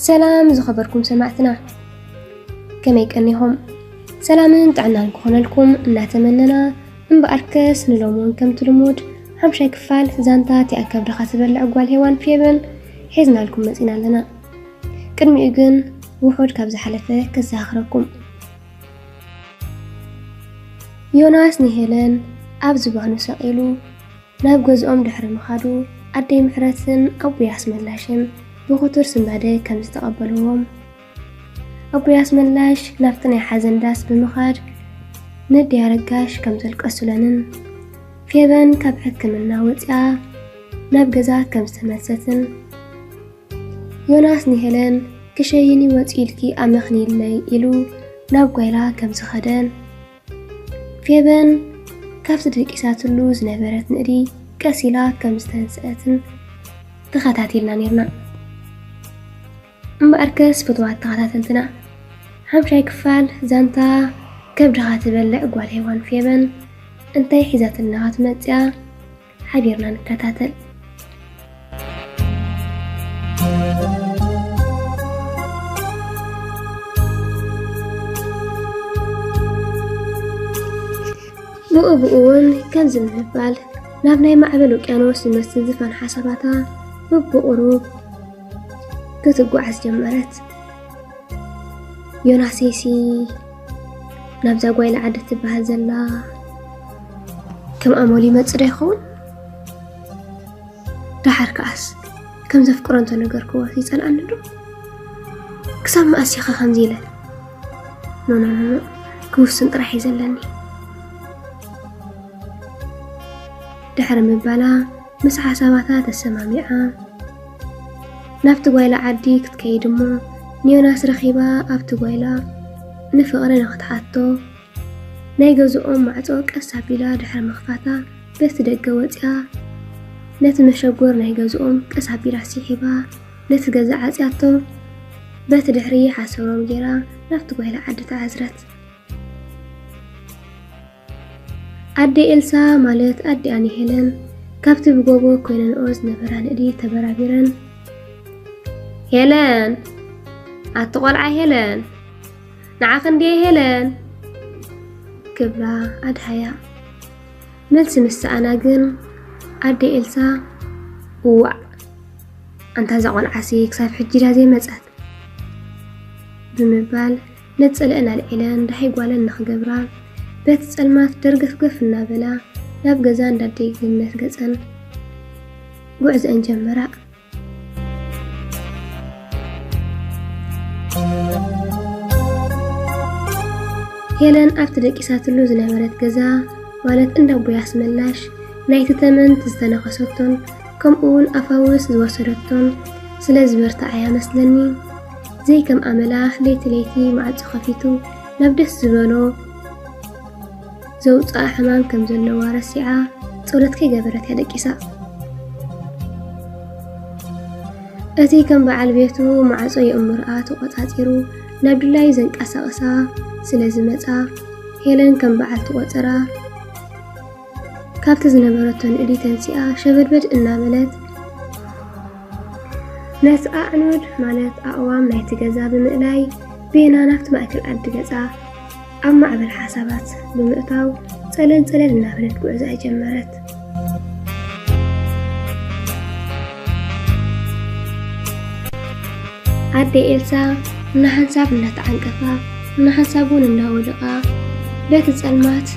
ሰላም ዝኸበርኩም ሰማዕትና፣ ከመይ ቀኒኹም? ሰላምን ጥዕናን ክኾነልኩም እናተመነና፣ እምበኣርከስ ንሎምውን ከምቲ ልሙድ ሓምሻይ ክፋል ዛንታ እቲኣ ከብድኻ ትበልዕ ጓል ሄዋን ፌበን ሒዝናልኩም መጺና ኣለና። ቅድሚኡ ግን ውሑድ ካብ ዝሓለፈ ከዘኻኽረኩም። ዮናስ ንሄለን ኣብ ዝባኑ ሰቒሉ ናብ ገዝኦም ድሕሪ ምኻዱ፣ ኣደይ ምሕረትን ኣቦይ ኣስመላሽን ብኽቱር ስንባደ ከም ዝተቐበልዎም፣ ኣቦይ ኣስመላሽ ናብቲ ናይ ሓዘን ዳስ ብምኻድ ነዲያ ረጋሽ ከም ዘልቀሱለንን ፌበን ካብ ሕክምና ወፂኣ ናብ ገዛ ከም ዝተመልሰትን፣ ዮናስ ንሄለን ክሸይኒ ወፂኡ ኢልኪ ኣመኽንይለይ ኢሉ ናብ ጓይላ ከም ዝኸደን፣ ፌበን ካብቲ ደቂሳትሉ ዝነበረት ንእዲ ቀስ ኢላ ከም ዝተንስአትን ተኸታቲልና ኔርና። እምበኣርከስ ፍትዋት ተኸታተልትና፣ ሓምሻይ ክፋል ዛንታ ከብድኻ ትበልዕ ጓል ሄዋን ፌበን እንታይ ሒዛትልና ክትመጽያ ሓቢርና ንከታተል። ብኡ ብኡ እውን ከምዚ ብምባል ናብ ናይ ማዕበል ውቅያኖስ ዝመስል ዝፋን ሓሳባታ በብቑሩብ ክትጓዓዝ ጀመረት። ዮናሰይሲ ናብዛ ጓይላ ዓዲ ትበሃል ዘላ ከም ኣመሉ ይመጽእ ዶ ይኸውን? ደሓር ከኣስ ከም ዘፍቅሮ እንተነገርክዎ ይጸልኣኒ ዶ? ክሳብ መኣስ ኢኻ ከምዚ ኢለ? ኖ፣ ኖ፣ ኖ፣ ኖ፣ ክውስን ጥራሕ እዩ ዘለኒ። ድሕሪ ምባላ ምስ ሓሳባታ ተሰማሚዓ ናብቲ ጓይላ ዓዲ ክትከይድ እሞ ንዮናስ ረኺባ ኣብቲ ጓይላ ንፍቕሪ ንኽትሓቶ ናይ ገዝኦም ማዕጾ ቀስ ኣቢላ ድሕሪ ምኽፋታ በቲ ደገ ወጺኣ ነቲ መሸጎር ናይ ገዝኦም ቀስ ኣቢላ ስሒባ ነቲ ገዛ ዓጽያቶ በቲ ድሕሪ ሓሰሮም ጌራ ናብቲ ጓይላ ዓዲ ተዓዝረት። ኣደ ኤልሳ ማለት ኣዲኣን ሄለን ካብቲ ብጎቦ ኮይነንኦ ዝነበራ ንእዲ ተበራቢረን፣ "ሄለን፣ ኣቲ ቆልዓ ሄለን፣ ንዓኺ እንድየ ሄለን?" ክብላ ኣድሃያ። መልሲ ምስ ሰኣና ግን ኣደ ኤልሳ፣ "እዋእ፣ ኣንታ እዛ ቆልዓሲ ክሳብ ሕጂ ድያ ዘይመጸት?" ብምባል ነጸለአን ኣልዒለን ደሃይ ጓለን ንኽገብራ በቲ ጸልማት ደርገፍገፍ እናበላ ናብ ገዛ እንዳደይ ገነት ገጸን ጉዕዘአን ጀመራ። ሄለን ኣብቲ ደቂሳትሉ ዝነበረት ገዛ፣ ማለት እንዳ ኣቦይ ኣስመላሽ፣ ናይቲ ተመን ዝተነኸሰቶን ከምኡውን ኣፋውስ ዝወሰደቶን ስለ ዝበርትዓያ መስለኒ፣ ዘይከም ኣመላ ለይቲ ለይቲ ማዕጾ ከፊቱ ናብ ደስ ዝበሎ ዘውጽኣ ሕማም ከም ዘለዋ ረሲዓ ጸሎት ከይገበረት እያ ደቂሳ። እቲ ከም በዓል ቤቱ ማዕጾ የእምሮኣ ተቖጻጺሩ ናብ ድላዩ ዘንቀሳቕሳ ስለ ዝመጻ፣ ሄለን ከም በዓልቲ ቆጸራ ካብቲ ዝነበረቶ ንእዲ ተንሲኣ ሸበድበድ እናበለት ነቲ ኣዕኑድ ማለት ኣእዋም ናይቲ ገዛ ብምእላይ ቤና ናብቲ ማእከል ዓዲ ገጻ ኣብ ማዕበል ሓሳባት ብምእታው ጸለል ጸለል እናበለት ጉዕዞኣ ጀመረት። ኣደ ኤልሳ እናሓንሳብ እናተዓንቀፋ እናሓንሳብ እውን እናወደቓ በቲ ጸልማት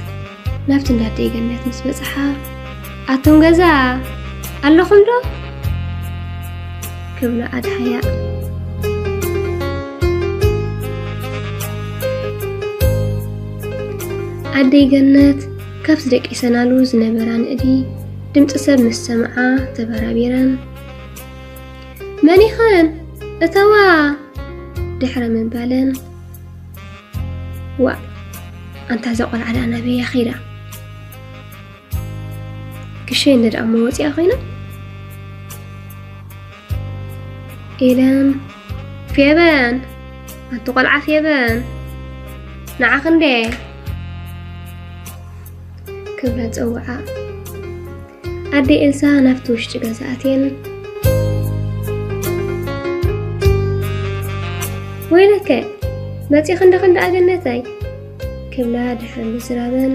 ናብቲ እንዳ ኣደይ ገነት ምስ በጽሓ፣ "ኣቱም ገዛ ኣለኹም ዶ?" ክብላ ኣድሃያ። ኣደይ ገነት ካብቲ ደቂሰናሉ ዝነበራ ንእዲ ድምፂ ሰብ ምስ ሰምዓ ተበራቢረን፣ "መን ኢኽን? እተዋ!" ድሕሪ ምባለን፣ "ዋእ፣ ኣንታ እዛ ቆልዓ ደኣ ናበይ እያ ኸይዳ? ክሸይ እንደ ደኣ እሞ ወፂኣ ኮይና?" ኢለን፣ "ፌበን፣ ኣንቲ ቆልዓ ፌበን፣ ንዓኺ እንዴ?" ክብላ ጸውዓ። ኣደ ኤልሳ ናብቲ ውሽጢ ገዛ ኣትየን፣ ወይለከ፣ መጺኽን ዶ ክንደኣ ገነተይ? ክብላ ድሕሪ ምዝራበን፣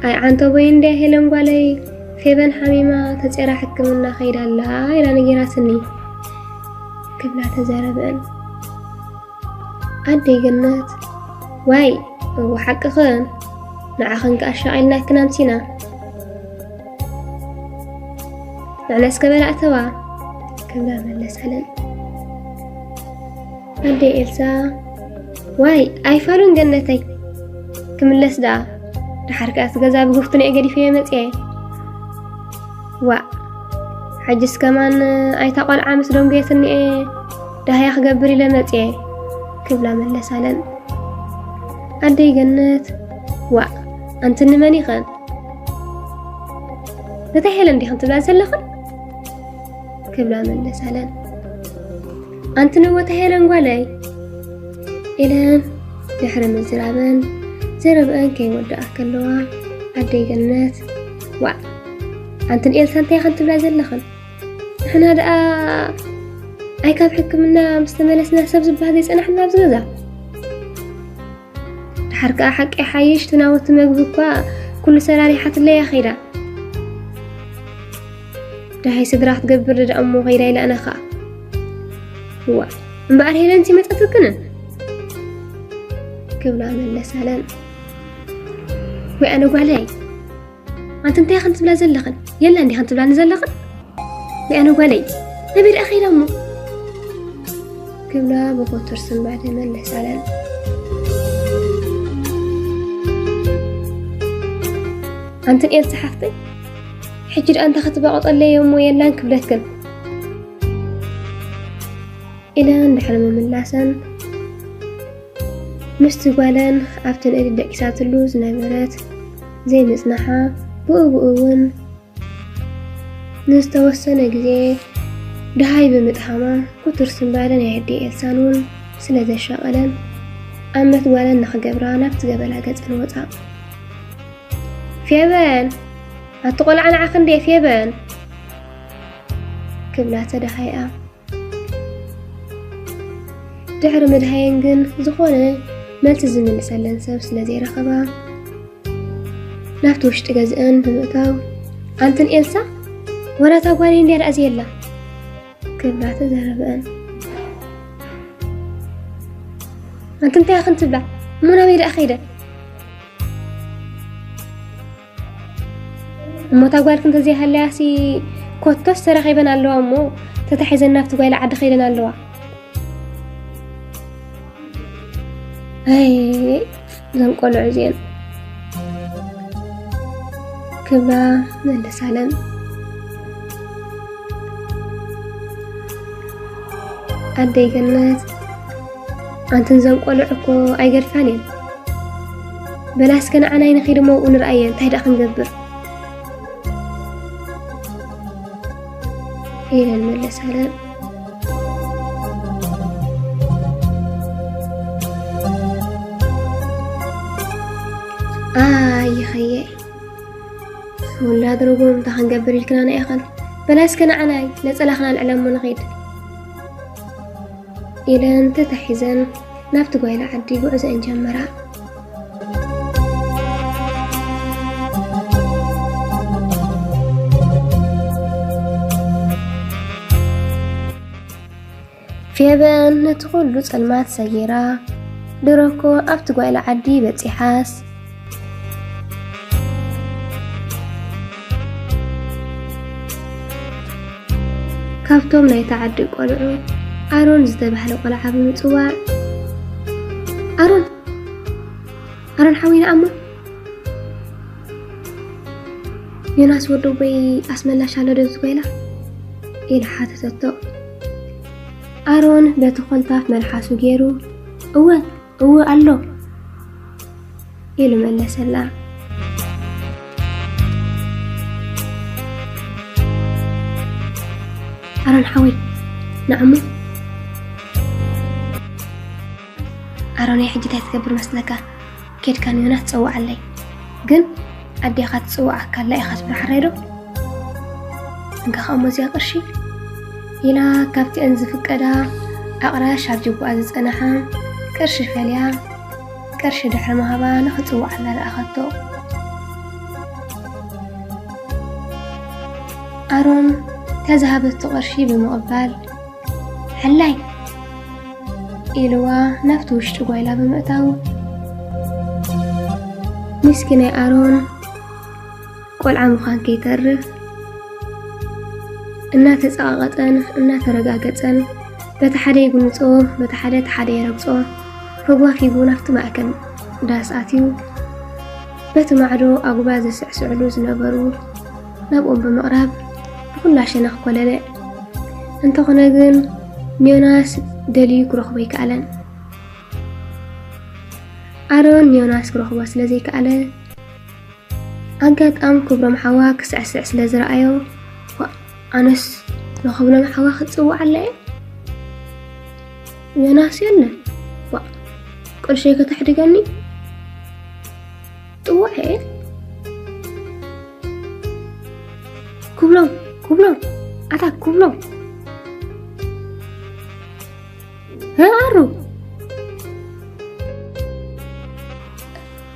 ኣይ ዓንተቦይ እንድያ ሄለን ጓለይ፣ ፌበን ሓሚማ ተጼራ ሕክምና ከይዳ ኣላ ኢላ ነጊራትኒ። ክብላ ተዛረበን። ኣደይ ገነት፣ ዋይ፣ እወ ሓቅኽን፣ ንዓኽን ከኣ ኣሻቒልናክን ኣምሲና። ንዕነስከ በላእተዋ፣ ክብላ መለሳለን። ኣደይ ኤልሳ፣ ዋይ ኣይፋሉን ገነተይ፣ ክምለስ ደኣ፣ ደሓር ከኣ እቲ ገዛ ብግፍትንኤ ገዲፈዮ መጽየ። ዋእ፣ ሕጅስ ከማን ኣይታ ቆልዓ ምስ ደንጉየትንኤ ደሃያ ክገብር ኢለ መጽየ፣ ክብላ መለሳለን። ኣደይ ገነት፣ ዋእ፣ ኣንቲ ንመን ኢኽን? ነታ ሄለን ዲኽን ትብላ ዘለኽን? ክብላ መለሳለን። ኣንቲ ንወታ ሄለን ጓለይ፣ ኢለን ድሕሪ ምዝራበን ዘረብአን ከይወደኣ ከለዋ፣ ኣደይ ገነት፣ ዋእ፣ ኣንቲ ንኤልሳ እንታይ ኢኽን ትብላ ዘለኽን? ንሕና ደኣ ኣይ ካብ ሕክምና ምስ ተመለስና ሰብ ዝበሃል ዘይጸናሕና ኣብዚ ገዛ። ደሓር ከኣ ሓቂ ሓይሽ ትናወቲ መግቢ እኳ ኩሉ ሰራሪሓትለይ እያ ከይዳ። ደሃይ ስድራ ክትገብር ደኣ እሞ ከይዳ ኢላ ኣነ ከኣ። እዋ፣ እምበኣር ሄለንሲ መጸትክንን? ክብላ መለሳለን። ወይ ኣነ ጓለይ፣ ኣንቲ እንታይ ኢኽን ትብላ ዘለኽን? የላ እንዲኽን ትብላኒ ዘለኽን? ወይ ኣነ ጓለይ፣ ናበይ ደኣ ከይዳ እሞ? ክብላ ብኮቱር ስንባደ መለሳለን። ኣንትን ኤልሳ ሓፍተይ፣ ሕጂ ደኣ እንታይ ክትበቐጠለይ እሞ የላን ክብለክን? ኢለን ድሕሪ ምምላሰን፣ ምስቲ ጓለን ኣብቲ ንእዲ ደቂሳትሉ ዝነበረት ዘይምጽናሓ፣ ብኡ ብኡ እውን ንዝተወሰነ ግዜ ደሃይ ብምጥሃማ፣ ኩቱር ስንባደ ናይ ኣደይ ኤልሳን እውን ስለ ዘሻቐለን፣ ኣመት ጓለን ንኽገብራ ናብቲ ገበላ ገጸን ወጻ። ፌበን! ኣቲ ቖልዓ ንዓኺ እንድየ ፌበን! ክብላ ተደሃይኣ። ድሕሪ ምድሃየን ግን ዝኾነ መልሲ ዝምልሰለን ሰብ ስለ ዘይረኸባ፣ ናብቲ ውሽጢ ገዝአን ብምእታው፣ ኣንትን ኤልሳ፣ ወራታ ጓለይ እንድያ ደኣ ዘየላ? ክብላ ተዛረበአን። ኣንቲ እንታይ ኢኽን ትብላ? እሞ ናበይ ደኣ ከይደ? እሞ እታ ጓልኪ እንተዘይሃለያሲ ኮቶስ ተራኺበን ኣለዋ እሞ ተታሒዘን ናብቲ ጓይላ ዓዲ ከይደን ኣለዋ። ኣይ፣ እዘን ቆልዑ እዚአን ክብላ መለሳለን። ኣደይ ገነት፣ ኣንትን እዘን ቆልዑ እኮ ኣይገድፋን እየን። በላ እስከ ንዓናይ ንኺድ እሞ ኣብኡ ንርኣየን፣ እንታይ ደኣ ክንገብር? ኢለን መለሳለን። ኣይ ይኸየ፣ ውላድ ርጉም፣ እንታይ ክንገብር ኢልክና ንኢኽን? በላ እስከ ንዓናይ ነጸላኽና ኣልዕላ እሞ ንኺድ። ኢለን ተታሒዘን ናብቲ ጓይላ ዓዲ ጉዕዘአን ጀመራ። ፌበን ነቲ ኩሉ ጸልማት ሰጊራ፣ ድሮ እኮ ኣብቲ ጓይላ ዓዲ በጺሓስ፣ ካብቶም ናይታ ዓዲ ቆልዑ ኣሮን ዝተባህለ ቆልዓ ብምጽዋዕ፣ ኣሮን፣ ኣሮን ሓወይ ንኣሞ፣ ዮናስ ወደቦይ ኣስመላሽ ኣሎ ዶ ኣብዚ ጓይላ? ኢላ ሓተተቶ። ኣሮን በቲ ኮልታፍ መልሓሱ ገይሩ፣ እወ፣ እወ ኣሎ ኢሉ መለሰላ። ኣሮን ሓወይ፣ ንዓሞ። ኣሮነይ፣ ሕጂ እንታይ ትገብር መስለካ? ኬድካ ንዮናስ ጸውዓለይ። ግን ኣዴኻ ትጽውዓካ ኣላ ኢኻ ትብሎ፣ ሓራይ ዶ? እንካ ኸኣ እሞ እዚኣ ቅርሺ ኢላ ካብቲአን ዝፍቀዳ ኣቕራሽ ኣብ ጅቡኣ ዝጸንሓ ቅርሺ ፈልያ፣ ቅርሺ ድሕሪ ምሃባ ንኽጽውዓላ ረኣኸቶ። ኣሮን እታ ዝሃበቶ ቅርሺ ብምቕባል፣ "ሕላይ!" ኢልዋ ናብቲ ውሽጢ ጓይላ ብምእታው፣ ምስኪናይ ኣሮን ቆልዓ ምዃን ከይተርፍ እናተጸቓቐጠን እናተረጋገጸን፣ በቲ ሓደ ይጉንጾ፣ በቲ ሓደ እቲ ሓደ የረግጾ፣ ፈጓፊጉ ናብቲ ማእከል ዳስ ኣትዩ፣ በቲ ማዕዶ ኣጉባ ዝስዕስዕሉ ዝነበሩ ናብኦም ብምቕራብ ብኹላ ሸነኽ ኮለለ። እንተኾነ ግን ንዮናስ ደልዩ ክረኽቦ ኣይከኣለን። ኣሮን ንዮናስ ክረኽቦ ስለ ዘይከኣለ፣ ኣጋጣም ክብሮም ሓዋ ክስዕስዕ ስለ ዝረኣዮ፣ "ዋ፣ ኣነስ ንክብሮም ሓዋ ክጽውዓላ እየ? ዮናስ የለን። ዋ፣ ቅርሸይ ከተሕድገኒ? ጥዋዕ እየ። ክብሎም፣ ክብሎም፣ ኣታ ክብሎም። እ፣ ኣሩ፣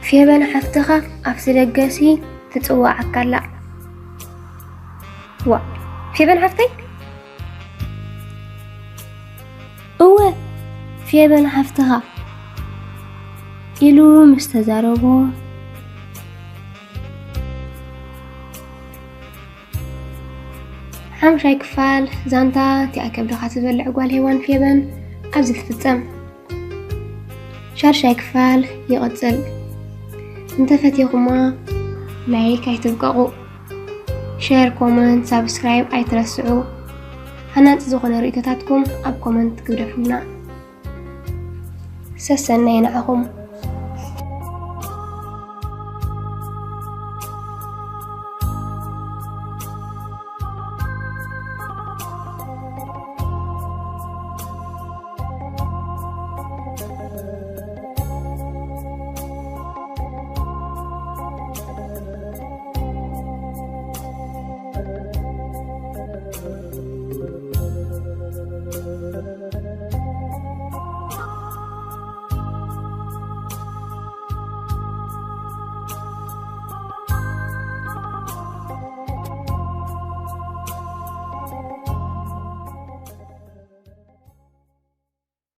ፌበን ሓፍትኻ ኣብቲ ደገሲ ትጽዋዓካ ኣላ። ዋ፣ ፌበን ሓፍተይ?" "እወ፣ ፌበን ሓፍትኻ?" ኢሉ ምስ ተዛረቦ፣ ሓምሻይ ክፋል ዛንታ እቲኣ ከብድኻ ትበልዕ ጓል ሄዋን ፌበን ኣብዚ ትፍጸም። ሻድሻይ ክፋል ይቕጽል። እንተፈቲኹማ ላይክ ኣይትብቀቑ። ሸር፣ ኮመንት፣ ሳብስክራይብ ኣይትረስዑ። ሃናጺ ዝኾነ ርእይቶታትኩም ኣብ ኮመንት ግደፉልና። ሰሰናይ ንዓኹም።